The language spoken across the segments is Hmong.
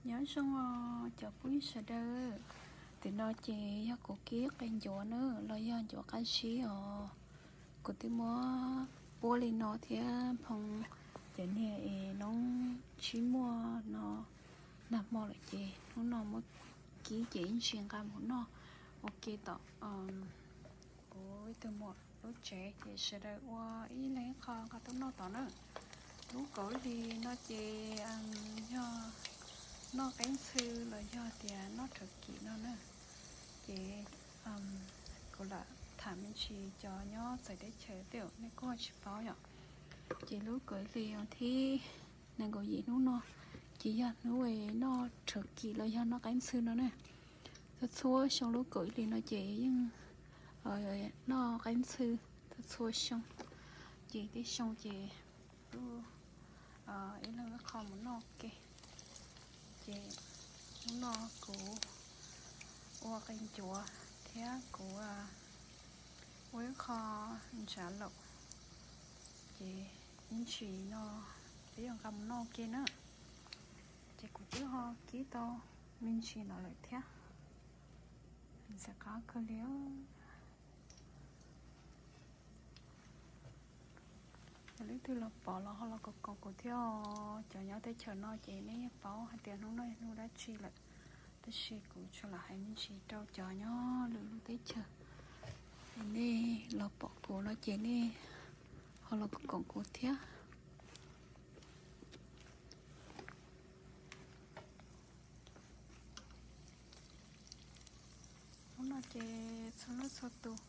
Nyob zoo os cov phooj ywg sawv daws, tam no ces yog kuv kib qe ncuav na los yog ncuav qab zib os. Kuv twb muab puab li no thiab phoo cov niag es noob tsib muaj no nag hmo lawm ces hnub no muab kib ces ib ntsis nqa mus noj ua ke tom kuv ib tug muam lub tsev ces sawv daws ua ib leeg ib qho nqa tuaj noj tod na. Lub kaum ib hlis no ces yog noj qeeb ntxhw los yog tias noj rhawv kim no na. Ces kuv lam tham me ntsis cov nyob txawv teb chaws tej zaum nej kuj tsis paub yom. Ces lub kaum ib hlis thib nees nkaum yim hnub no ces yog hnub noj rhawv kim los yog noj qeeb ntxhw no na. Txhua txhua xyoo lub kaum ib hlis no ces yeej noj qeeb ntxhw txhua txhua xyoo. Ces tej xyoo ces kuj ib leeg ib qho mus noj ke. Ces hnub no kuv ua qe ncuav thiab kuv ua ib qho ntsav laum, ces ib ntsis no peb yuav nqa mus noj ua ke na. Ces kuv twb ho kib tau me ntsis no lawm thiab, ntxim qab kawg li. Yog leej twg los pom los ho los koom koom kuv thiab os. Cov nyob teb chaws no ces nej yeej paub hais tias hnub no yog hnub dab tsi lawm, tab sis kuv tsuas lam hais me ntsis rau cov nyob lwm lub teb chaws. Nej los pom kuv no ces nej ho los koom koom kuv thiab. Hnub no ces txhua leej txhua tus,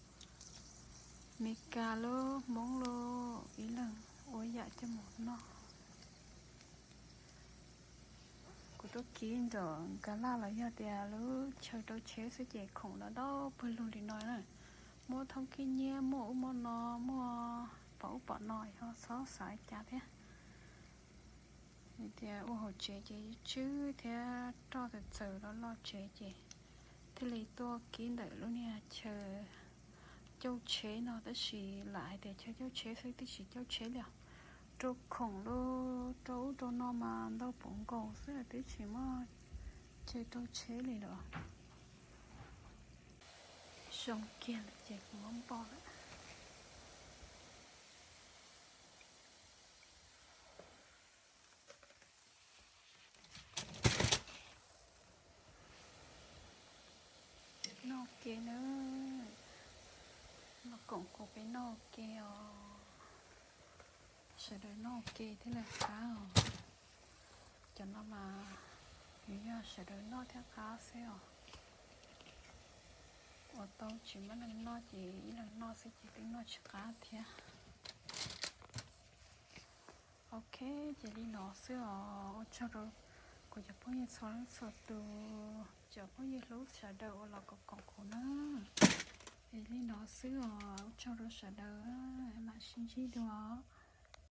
Meskas los Hmoob los ib leeg ua yam coj mus noj. Kuv tuaj kib ntawm Nkas Laj los yog tias lub chaw rau tsheb xwb ces khoom los ntau pawg lug li no na. Muaj thoob khib nyiab, muaj ub muaj no, muaj pom ub pom no, yog txhob xav li cas thiab. Vim tias ua hauv tsev ces tswb thiab roj txawm txawm los loj tsev ces thiaj li tuaj kib ntawm lub niag chaw cauj tsheb no, tab sis lam hais tias chaw cauj tsheb xwb twb tsis cauj tsheb li os. Rau khoom los rau ub rau no mas ntau puv nkaus xwb twb tsis muaj chaw rau tsheb li lawm. Zoo kiag lawm ces kuv muab npo lawm. Noj ke na, los koom kuv peb noj ke os. Sawv daws noj ke thiaj li qab os. Cov no mas yuav yog sawv daws noj thiaj qab xwb os. Ua tau tsis muaj neeg noj ces ib leeg noj xwb ces twb noj tsis qab thiab. Ok, ces li no xwb os. Ua tsaug rau kuv cov phooj ywg txhua leej txhua tus, cov phooj ywg hlub sawv daws uas los koom koom kuv na. Es li no xwb os, ua tsaug rau sawv daws, mam sib ntsib dua.